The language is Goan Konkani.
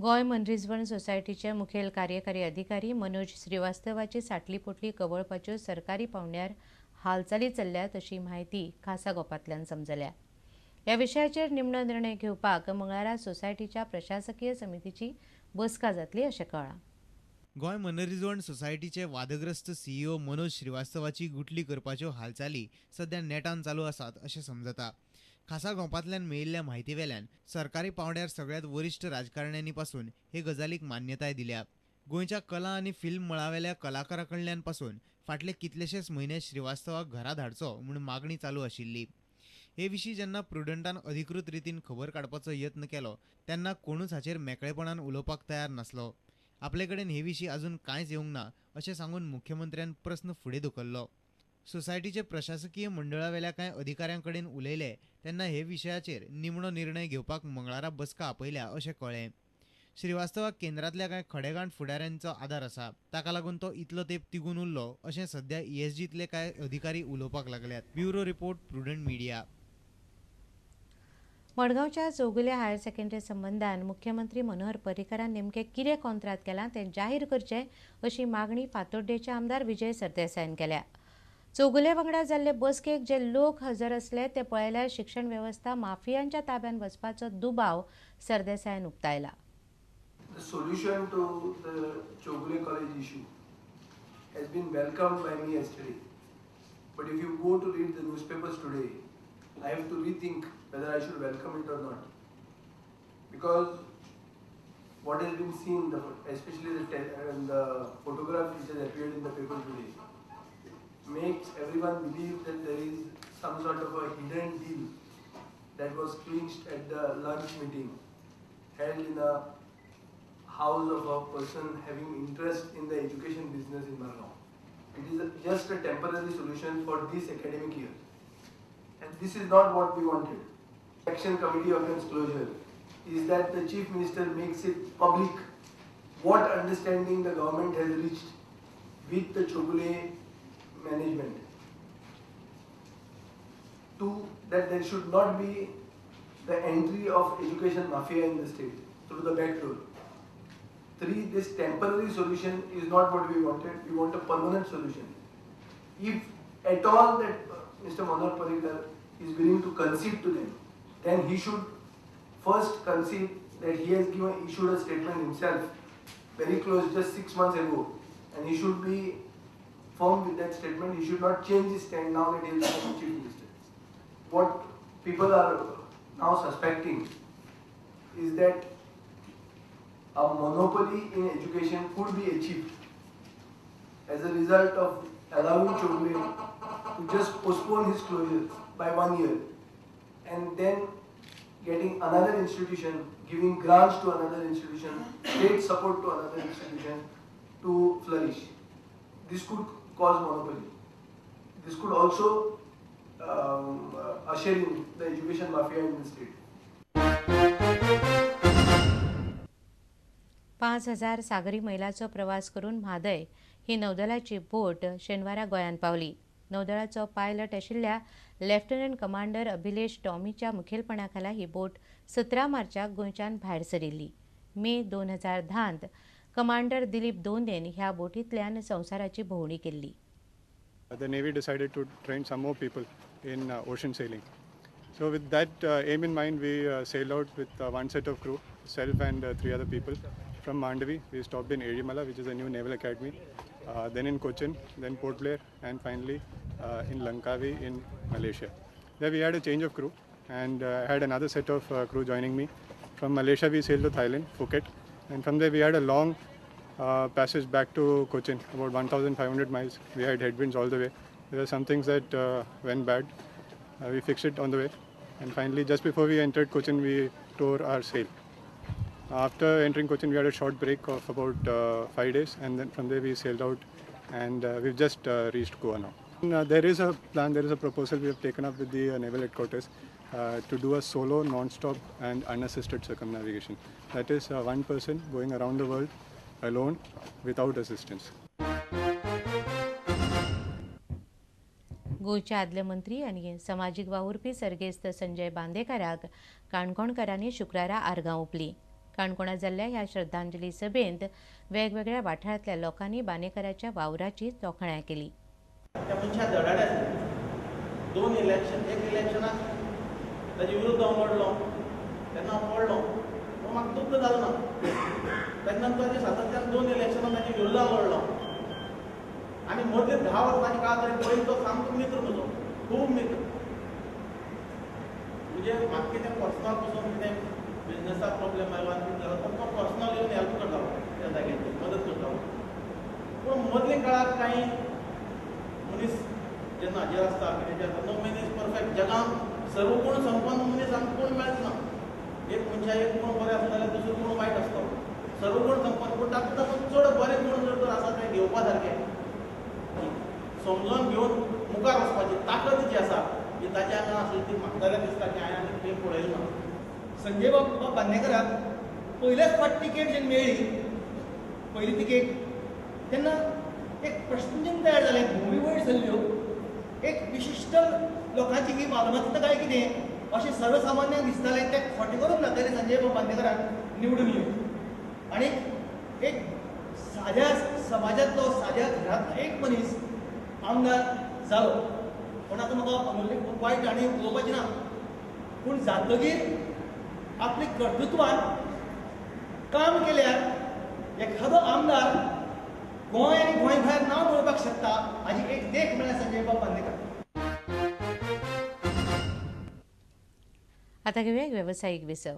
गोंय मनरिजवण सोसायटीचे मुखेल कार्यकारी अधिकारी मनोज श्रीवास्तवाची साटली पोटली कवळपाच्यो सरकारी पावंड्यार हालचाली चल्ल्यात अशी म्हायती खासा गोपांतल्यान समजल्या. ह्या विशयाचेर निमणो निर्णय घेवपाक मंगळारा सोसायटीच्या प्रशासकीय समितीची बसका जातली अशें कळ्ळां. गोंय मनरिजवण सोसायटीचे वादग्रस्त सीईओ मनोज श्रीवास्तवाची गुटली करपाच्यो हालचाली सध्या नेटान चालू आसात अशें समजता. खासा गोपांतल्यान मेळिल्ल्या म्हायती वेल्यान सरकारी पांवड्यार सगळ्यांत वरिश्ठ राजकारण्यांनी पासून हे गजालीक मान्यताय दिल्या. गोंयच्या कला आनी फिल्म मळावेल्या कलाकारां कडल्यान पासून फाटले कितलेशेच म्हयने श्रीवास्तवाक घरा धाडचो म्हूण मागणी चालू आशिल्ली. हे विशीं जेन्ना प्रुडंटान अधिकृत रितीन खबर काडपाचो यत्न केलो तेन्ना कोणूच हाचेर मेकळेपणान उलोवपाक तयार नासलो. आपले कडेन हे विशीं अजून कांयच येवंक ना अशें सांगून मुख्यमंत्र्यान प्रस्न फुडें धुकल्लो. सोसायटीचे प्रशासकीय मंडळावेल्या कांय अधिकाऱ्यां कडेन उलयले तेन्ना हे विशयाचेर निमणो निर्णय घेवपाक मंगळारा बसका आपयल्या अशें कळ्ळें. श्रीवास्तवाक केंद्रांतल्या कांय खडेगांठ फुडाऱ्यांचो आदार आसा, ताका लागून तो इतलो तेंप तिगून उरलो अशें सध्या ईएसजींतले कांय अधिकारी उलोवपाक लागल्यात. Bureau report, Prudent media. मडगांवच्या चौगुले हायर सेकंडरी संबंदान मुख्यमंत्री मनोहर पर्रीकारान नेमकें कितें कॉन्त्राद केलां तें जाहीर करचें अशी मागणी फातोड्डेचे आमदार विजय सरदेसायान केल्या. चौगुले वांगडा जाल्ले बसकेक जे लोक हजर आसले ते पळयल्यार शिक्षण वेवस्था माफियांच्या ताब्यात वचपाचो दुबाव सरदेसायान उक्तायला. The solution to the Chowgule College issue has been welcomed by me yesterday. But if you go to read the newspapers today, I have to rethink whether I should welcome it or not. Because what has been seen, especially the photograph which has appeared in the paper today, makes everyone believe that there is some sort of a hidden deal that was clinched at the lunch meeting held in a house of a person having interest in the education business in Margao. It is just a temporary solution for this academic year. And this is not what we wanted. Action Committee against closure is that the Chief Minister makes it public what understanding the government has reached with the Chowgule management. Two, that there should not be the entry of education mafia in the state through the back door. Three, this temporary solution is not what we wanted. We want a permanent solution. If at all that Mr. Manohar Parrikar is willing to concede to them, then he should first concede that he has issued a statement himself very close, just 6 months ago, and he should be firm with that statement. He should not change his stand now that he is the Chief Minister. What people are now suspecting is that a monopoly in education could be achieved as a result of allowing Chowgule to just postpone his closure by 1 year and then getting another institution, giving grants to another institution, state support to another institution to flourish. This could cause monopoly. This could also usher in the education mafia in the state. 5,000 सागरी मैलाचो प्रवास करून म्हादय ही नौदलाची बोट शेनवारा गोंयांत पावली. नौदळाचो पायलट आशिल्ल्या लेफ्टनंट कमांडर अभिलेश टॉमीच्या मुखेलपणाखाला ही बोट 17 मार्चाक गोंयच्यान भायर सरिल्ली. मे 2010 कमांडर दिलीप दोंदेन ह्या बोटींतल्यान संवसाराची भोंवडी केल्ली. The Navy decided to train some more people in ocean sailing. So with that aim in mind, we sailed out with one set of crew, self and 3 other people. From Mandavi, we stopped in Ezhimala, which is a new naval academy, then in Cochin, then Port Blair, and finally in Langkawi in Malaysia. There we had a change of crew and had another set of crew joining me. From Malaysia, we sailed to Thailand, Phuket, and from there we had a long passage back to Cochin, about 1,500 miles. We had headwinds all the way. There were some things that went bad. We fixed it on the way. And finally, just before we entered Cochin, we tore our sail. After entering Cochin, we had a short break of about 5 days, and then from there we sailed out, and we've just reached Goa now. And, there is a plan, there is a proposal we have taken up with the naval headquarters to do a solo, non-stop and unassisted circumnavigation. That is one person going around the world alone without assistance. गोंयचे आदले मंत्री आनी समाजीक वावुरपी सर्गेस्त संजय बांदेकाराक काणकोणकारांनी शुक्रारा आर्गां ओंपली. काणकोणा जाल्ल्या ह्या श्रद्धांजली सभेंत वेगवेगळ्या वाठारांतल्या लोकांनी बांदेकराच्या वावराची तोखणाय केली. दोन इलेक्शन, एक इलेक्शनाक ताजे विरुद्ध हांव लढलो तेन्ना हांव पडलो, पूण म्हाका दुख्ख जालें ना. तेजे नंतर ताजे सातत्यान दोन इलेक्शनां ताजे विरुद्ध हांव लढलो आनी मदीं 10 वर्सांच्या काळ तरी पयलीं तो सामको मित्र म्हजो, खूब मित्र. म्हणजे म्हाका कितें पर्सनल पसून कितें बिजनसाक प्रॉब्लेम आयलो आनी कितें जालो तर तो पर्सनल येवन हेल्प करतालो, त्या जाग्याचेर मदत करतालो. पूण मदल्या काळार कांय मनीस जेन्ना हाजेर आसता कितें आसता, नो मॅन is perfect. जगान सर्व गुण संपन्न मनीस आमकां कोण मेळच ना. एक मनशा एक गुण बरें आसता जाल्यार दुसरो गुण वायट आसता. सर्व गुण संपन्न पूण तातूंत तातूंत चड बरे गुण जर तर आसा ते घेवपा सारके समजून घेवन मुखार वचपाची ताकद जी आसा ती ताच्या आंगान आसली ती म्हाका जाल्यार दिसता की हांवें आनी खंय पळयलें ना. संजय बाब बांदेकराक पयल्याच फावट तिकेट जेन्ना मेळ्ळी, पयली तिकेट, तेन्ना एक प्रश्नचिन्न तयार जालें, भुमी वयर सरल्यो. एक विशिश्ट लोकांची ही मालमत्ता काय कितें अशें सर्वसामान्यांक दिसतालें, तें खोटें करून दाखयलें संजय बाब बांदेकरान निवडून येवन. आनी एक साद्या समाजांतलो, साद्या घरांतलो एक मनीस आमदार जालो. पूण आतां म्हाका वायट आनी उलोवपाचें ना, पूण जातगीर आपले कर्तृत्वान काम केल्यार एखादो आमदार गोंय आनी गोंय भायर नांव मेळोवपाक शकता हाजी एक देख म्हळ्यार संजय बाब बांदेकर. आता घेऊया एक व्यावसायिक विसव.